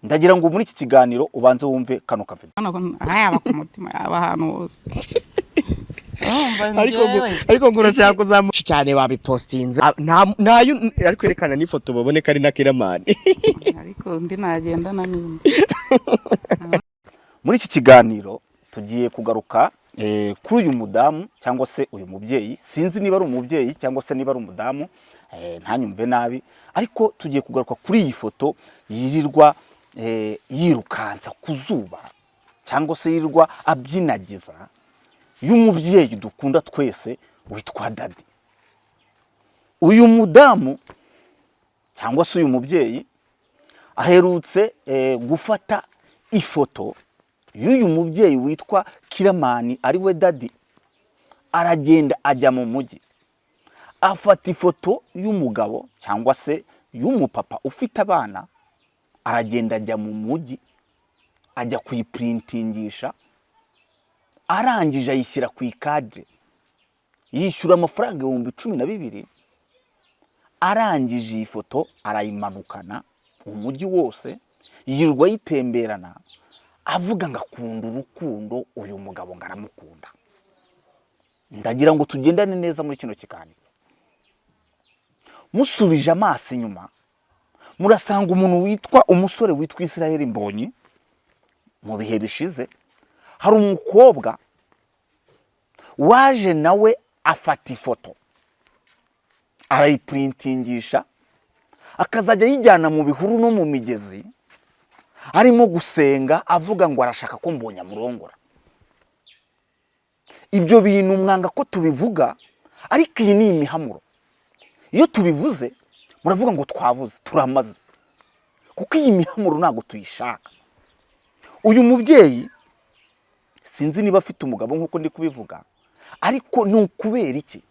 Ndagira ngo muri iki kiganiro ubanze wumve kano kavideo. Yaba ku mutima, yaba ahantu hose. Urumva Ariko ngo njyewe ariko ngo urashaka kuzamuka cyane, babipostinze. Ah, nta ntayo ari kwerekana n'ifoto babone ko ari na Killaman. Ariko undi nagendana n'indi. Muri iki kiganiro tugiye kugaruka kuri uyu mudamu cyangwa se uyu mubyeyi. Sinzi niba ari umubyeyi cyangwa se niba ari umudamu, ntanyumve nabi, ariko tugiye kugaruka kuri iyi foto yirirwa yirukansa ku zuba cyangwa se yirirwa abyinagiza, y'umubyeyi dukunda twese witwa Daddy. Uyu mudamu cyangwa se uyu mubyeyi aherutse gufata ifoto y'uyu mubyeyi witwa Killaman, ari we Daddy. Aragenda ajya mu mujyi, afata ifoto y'umugabo cyangwa se y'umupapa ufite abana, aragenda ajya mu mujyi, ajya kuyipurintingisha, arangije ayishyira ku ikadire, yishyura amafaranga 12,000. Arangije iyi foto arayimanukana umujyi wose, yirirwa ayitemberana, avuga ngo akunda urukundo, uyu mugabo ngo aramukunda. Ndagira ngo tugendane neza muri kino kiganiro. Musubije amaso inyuma, murasanga umuntu witwa umusore witwa Israel Mbonyi, mu bihe bishize hari umukobwa waje nawe afata ifoto, arayipurintingisha, akazajya ayijyana mu bihuru no mu migezi, arimo gusenga, avuga ngo arashaka ko Mbonyi amurongora. Ibyo bintu mwanga ko tubivuga, ariko iyi ni imihamuro. Iyo tubivuze muravuga ngo twavuze turamaze, kuko iyi mihamuro ntabwo tuyishaka. Uyu mubyeyi sinzi niba afite umugabo nk'uko ndi kubivuga, ariko ni ukubera iki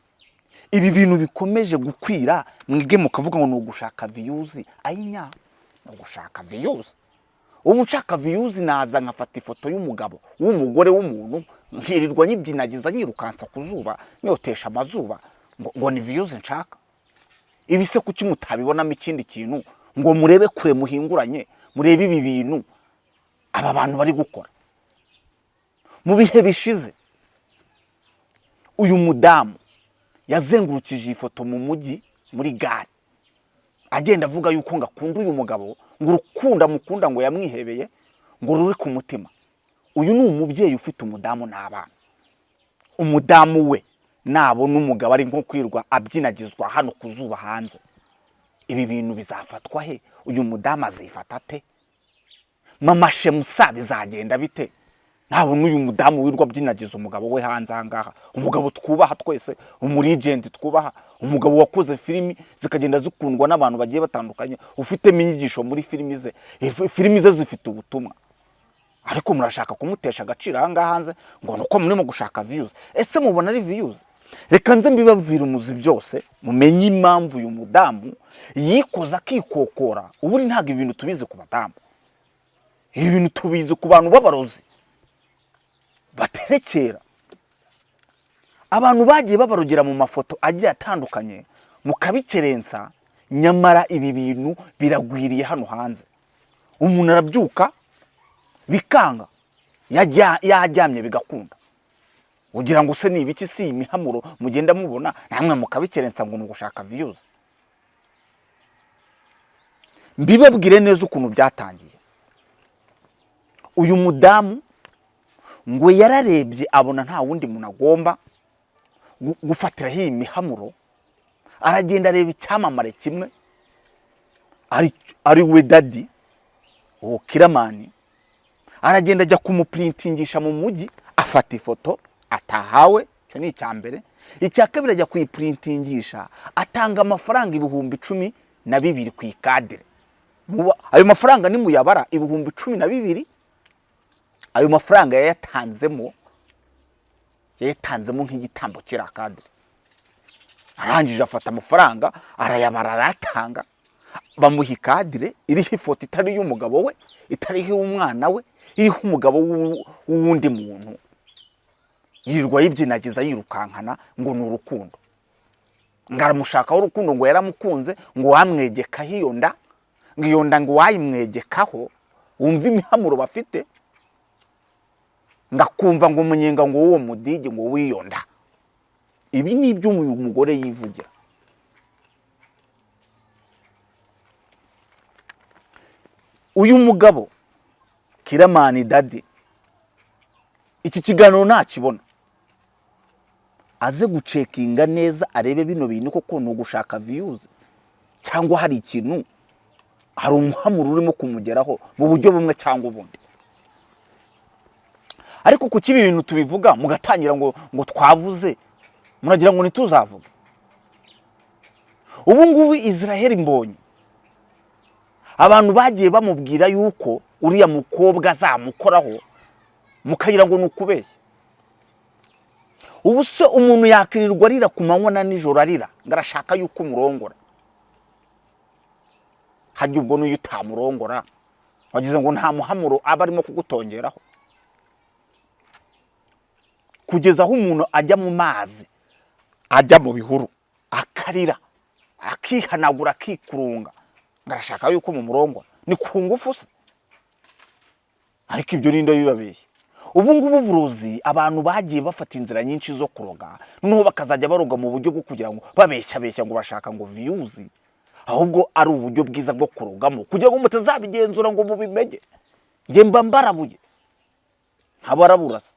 ibi bintu bikomeje gukwira, mwebwe mukavuga ngo ni ugushaka views? Ayinya, ni ugushaka views. Ubu nshaka views naza nkafata ifoto y'umugabo w'umugore w'umuntu, nkirirwa nyibyinagiza, nyirukansa ku zuba, nyotesha amazuba, ngo ni views nshaka? Ibi se kuki mutabibonamo ikindi kintu, ngo murebe kure, muhinguranye, murebe ibi bintu aba bantu bari gukora? Mu bihe bishize uyu mudamu yazengurukije iyi foto mu mujyi, muri gare, agenda avuga yuko ngo akunda uyu mugabo, ngo urukundo amukunda ngo yamwihebeye, ngo ruri ku mutima. Uyu ni umubyeyi ufite umudamu n'abana. Umudamu we nabona umugabo ari nko kwirwa abyinagizwa hano ku zuba hanze, ibi bintu bizafatwa he? Uyu mudamu azifata ate? Mama Shemusa, bizagenda bite nabona uyu mudamu wirwa abyinagiza umugabo we hanze aha ngaha, umugabo twubaha twese, umulegend twubaha, umugabo wakoze filimi zikagenda zikundwa n'abantu bagiye batandukanye, ufitemo inyigisho muri filimi ze, filimi ze zifite ubutumwa, ariko murashaka kumutesha agaciro aha ngaha hanze ngo ni uko murimo gushaka views? Ese mubona ari views? Reka nze mbibabwira umuzi byose, mumenye impamvu uyu mudamu yikoza akikokora. Ubundi ntabwo ibintu tubizi ku badamu, ibi bintu tubizi ku bantu b'abarozi baterekera abantu, bagiye babarogera mu mafoto agiye atandukanye, mukabikerensa. Nyamara ibi bintu biragwiriye hano hanze. Umuntu arabyuka bikanga, yaryamye bigakunda. Ugira ngo se ni ibiki? Si imihamuro mugenda mubona namwe mukabikerensa ngo ni ugushaka views? Mbibabwire neza ukuntu byatangiye. Uyu mudamu ngo yararebye, abona nta wundi muntu agomba gufatiraho iyi mihamuro, aragenda areba icyamamare kimwe ari we Daddy, uwo Killaman, aragenda ajya kumupurintingisha mu mujyi, afata ifoto atahawe. Icyo ni icya mbere. Icya kabiri, ajya kuyipurintingisha, atanga amafaranga 12,000 ku ikadire. Ayo mafaranga nimuyabara, 12,000, ayo mafaranga yayatanzemo nk'igitambo kiriya kadire. Arangije afata amafaranga, arayabara, arayatanga, bamuha ikadire iriho ifoto itari iy'umugabo we, itariho iy'umwana we, iriho umugabo w'uwundi muntu. Yirirwa yibyinagiza, yirukankana ngo ni urukundo, ngo aramushakaho urukundo, ngo yaramukunze, ngo wamwegekaho iyo nda, ngo iyo nda ngo wayimwegekaho. Wumva imihamuro bafite, ngakumva ngo umunyenga ngo w'uwo mudigi ngo wiyonda. Ibi ni ibyo uyu mugore yivugira. Uyu mugabo Kiramani Dadi, iki kiganiro ntakibona, aze gucekinga neza arebe bino bintu koko ni ugushaka views cyangwa hari ikintu, hari umuhamuro urimo kumugeraho mu buryo bumwe cyangwa ubundi. Ariko kuki ibi bintu tubivuga mugatangira ngo twavuze, muragira ngo ntituzavuge? Ubu ngubu Israel Mbonyi abantu bagiye bamubwira yuko uriya mukobwa azamukoraho, mukagira ngo ni ukubeshya. Ubu se umuntu yakirirwa arira ku manywa na nijoro arira ngo arashaka yuko umurongora, hajya ubwo n'uyu utamurongora wagize ngo nta muhamuro aba arimo kugutongeraho, kugeza aho umuntu ajya mu mazi, ajya mu bihuru, akarira, akihanagura, akikurunga ngo arashaka yuko mumurongora. Ni ku ngufu se? Ariko ibyo ninde bibabeshya? Ubu ngubu uburozi abantu bagiye bafata inzira nyinshi zo kuroga, noneho bakazajya baroga mu buryo bwo kugira ngo babeshya ngo bashaka ngo views, ahubwo ari uburyo bwiza bwo kurogamo kugira ngo mutazabigenzura ngo mubimenye. Njye mba mbarabuye, ntabaraburasa.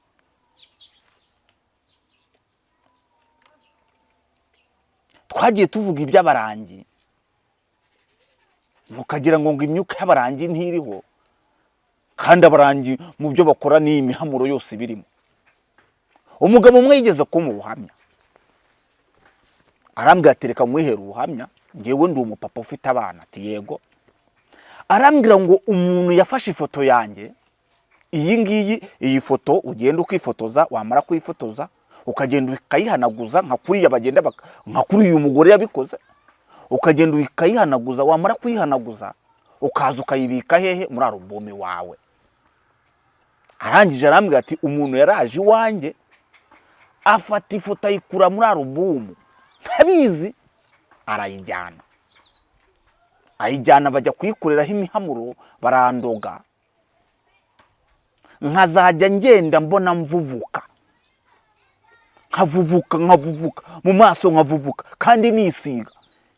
Twagiye tuvuga iby'abarangi, mukagira ngo imyuka y'abarangi ntiriho, kandi abarangi mu byo bakora ni imihamuro yose ibirimo. Umugabo umwe yigeze kumpa ubuhamya, arambwira ati reka nkwihere ubuhamya, ngewe ndi umupapa ufite abana. Ati yego. Arambwira ngo umuntu yafashe ifoto yanjye iyi ngiyi, iyi foto ugenda ukifotoza, wamara kuyifotoza ukagenda ukayihanaguza nka kuriya bagenda nka kuri uyu mugore yabikoze, ukagenda ukayihanaguza, wamara kuyihanaguza ukaza ukayibika hehe? Muri alubumu wawe. Arangije arambwira ati umuntu yaraje iwanjye afata ifoto ayikura muri alubumu ntabizi, arayijyana, ayijyana bajya kuyikoreraho imihamuro, barandoga, nkazajya ngenda mbona mvuvuka, nkavuvuka, nkavuvuka mu maso, nkavuvuka, kandi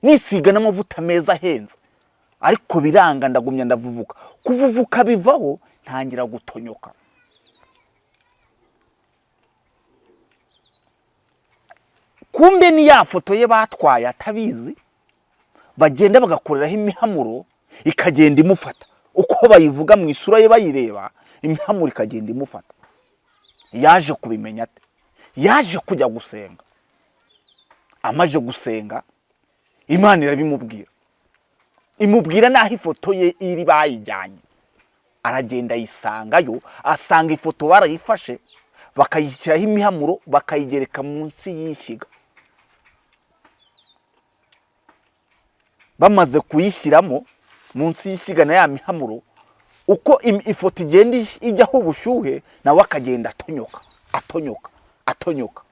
nisiga n'amavuta meza ahenze, ariko biranga, ndagumya ndavuvuka. Kuvuvuka bivaho ntangira gutonyoka. Kumbe ni ya foto ye batwaye atabizi, bagenda bagakoreraho imihamuro ikagenda imufata, uko bayivuga mu isura ye bayireba, imihamuro ikagenda imufata. Yaje kubimenya ate? Yaje kujya gusenga, amaze gusenga Imana irabimubwira, imubwira n'aho ifoto ye iri bayijyanye. Aragenda ayisangayo, asanga ifoto barayifashe bakayishyiraho imihamuro, bakayigereka munsi y'ishyiga. Bamaze kuyishyiramo munsi y'ishyiga na ya mihamuro, uko ifoto igenda ijyaho ubushyuhe, nawe akagenda atonyoka, atonyoka, atonyoka.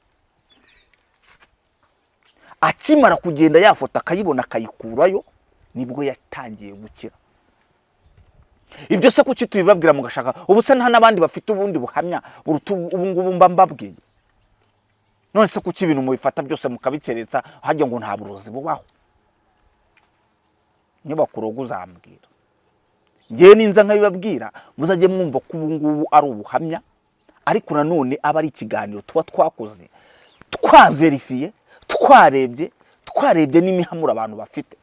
Akimara kugenda ya foto akayibona akayikurayo, nibwo yatangiye gukira. Ibyo se kuki tubibabwira mugashaka? Ubu se nta n'abandi bafite ubundi buhamya buruta ubu ngubu mba mbabwiye? None se kuki ibintu mubifata byose mukabikeretsa hajya ngo nta burozi bubaho? Niba kuroga uzambwira, ngewe ninza nkabibabwira muzajye mwumva ko ubu ngubu ari ubuhamya, ariko nanone aba ari ikiganiro tuba twakoze twaverifiye, twarebye n'imihamuro abantu bafite.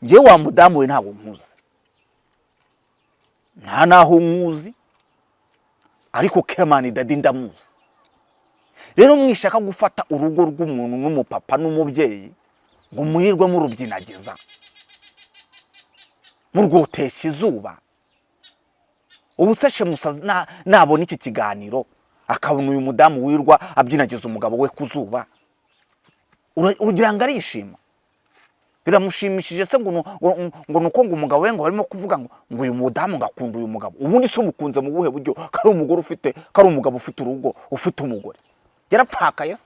Ngewe wa mudamu we ntabwo nkuzi, nta naho nkuzi, ariko Kiramani Dadi ndamuzi. Rero mwishaka gufata urugo rw'umuntu n'umupapa n'umubyeyi ngo murirwe murubyinagiza, murwotesha izuba. Ubu se Shemusa nabona iki kiganiro akabona uyu mudamu wirwa abyinagiza umugabo we ku zuba, ugira ngo arishima? Biramushimishije se ngo nuko ngo umugabo we ngo barimo kuvuga ngo uyu mudamu ngo akunda uyu mugabo? Ubundi se umukunze mu buhe buryo? Kari umugore ufite, kari umugabo ufite urugo, ufite umugore, yarapfakaye se?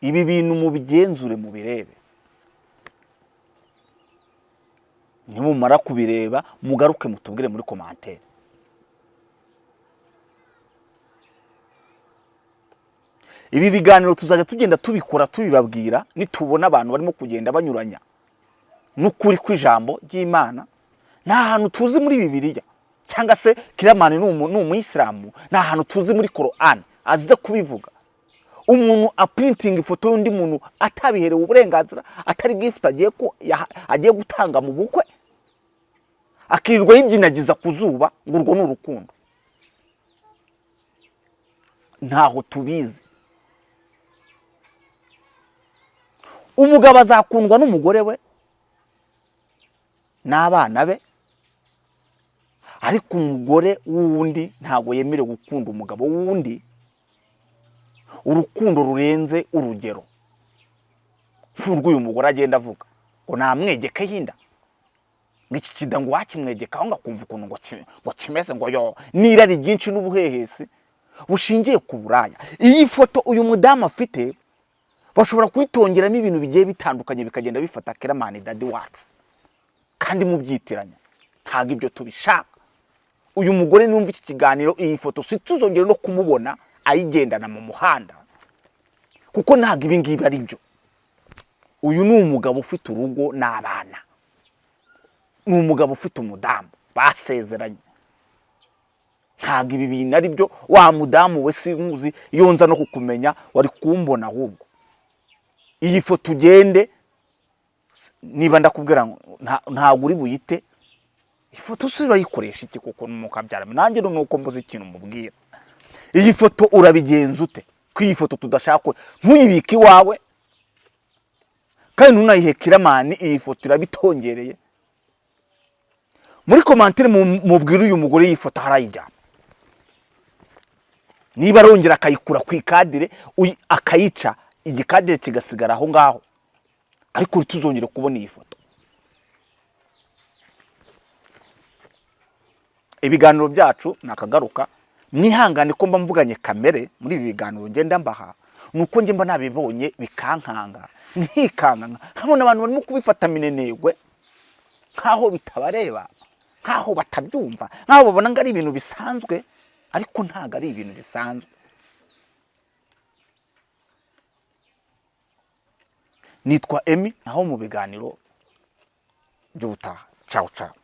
Ibi bintu mubigenzure, mubirebe. Nimumara kubireba mugaruke mutubwire muri commentaire. Ibi biganiro tuzajya tugenda tubikora tubibabwira nitubona abantu barimo kugenda banyuranya n'ukuri kw'ijambo ry'Imana. Nta hantu tuzi muri Bibiliya cyangwa se Killaman ni umuyisilamu, nta hantu tuzi muri Korani aze kubivuga. Umuntu aprinting ifoto y'undi muntu atabiherewe uburenganzira, atari gift agiye gutanga mu bukwe, akirirwa yibyinagiza ku zuba ngo urwo ni urukundo. Ntaho tubizi. Umugabo azakundwa n'umugore we n'abana be, ariko umugore w'undi ntabwo yemerewe gukunda umugabo w'undi urukundo rurenze urugero nk'urw'uyu mugore agenda avuga ngo namwegekeho inda, ngo iki kida ngo wakimwegekaho ngo akumva ukuntu ngo kimeze, ngo yo n'irari ryinshi n'ubuhehesi bushingiye ku buraya. Iyi foto uyu mudamu afite bashobora kuyitongeramo ibintu bigiye bitandukanye bikagenda bifata Killaman daddy wacu, kandi mubyitiranya ntabwo ibyo tubishaka. Uyu mugore numva iki kiganiro, iyi foto situzongere no kumubona ayigendana mu muhanda, kuko ntabwo ibi ngibi ari byo. Uyu ni umugabo ufite urugo n'abana, ni umugabo ufite umudamu basezeranye. Ntabwo ibi bintu ari byo. Wa mudamu we sinkuzi, iyo nza no kukumenya wari kumbona. Ahubwo iyi foto ugende, niba ndakubwira ngo ntabwo uri buyite ifoto, si urayikoresha iki? Kuko mukabyara nanjye nuko mbuze ikintu mubwira. Iyi foto urabigenza ute? Ko iyi foto tudashaka, ntuyibike iwawe kandi ntunayihe Killaman. Iyi foto irabitongereye. Muri commentaire mubwire uyu mugore iyi foto harayijyana, niba arongera akayikura ku ikadire akayica igikadire kigasigara aho ngaho, ariko tuzongere kubona iyi foto. Ibiganiro byacu nakagaruka, mwihangane ko mba mvuganye kamere muri ibi biganiro ngenda mbaha, nuko njye mba nabibonye bikankanga nkikanga, nkabona abantu barimo kubifata minenegwe nkaho bitabareba, nkaho batabyumva, nkaho babona ngo ari ibintu bisanzwe, ariko ntabwo ari ibintu bisanzwe. Nitwa Emmy, naho mu biganiro by'ubutaha. Ciao ciao.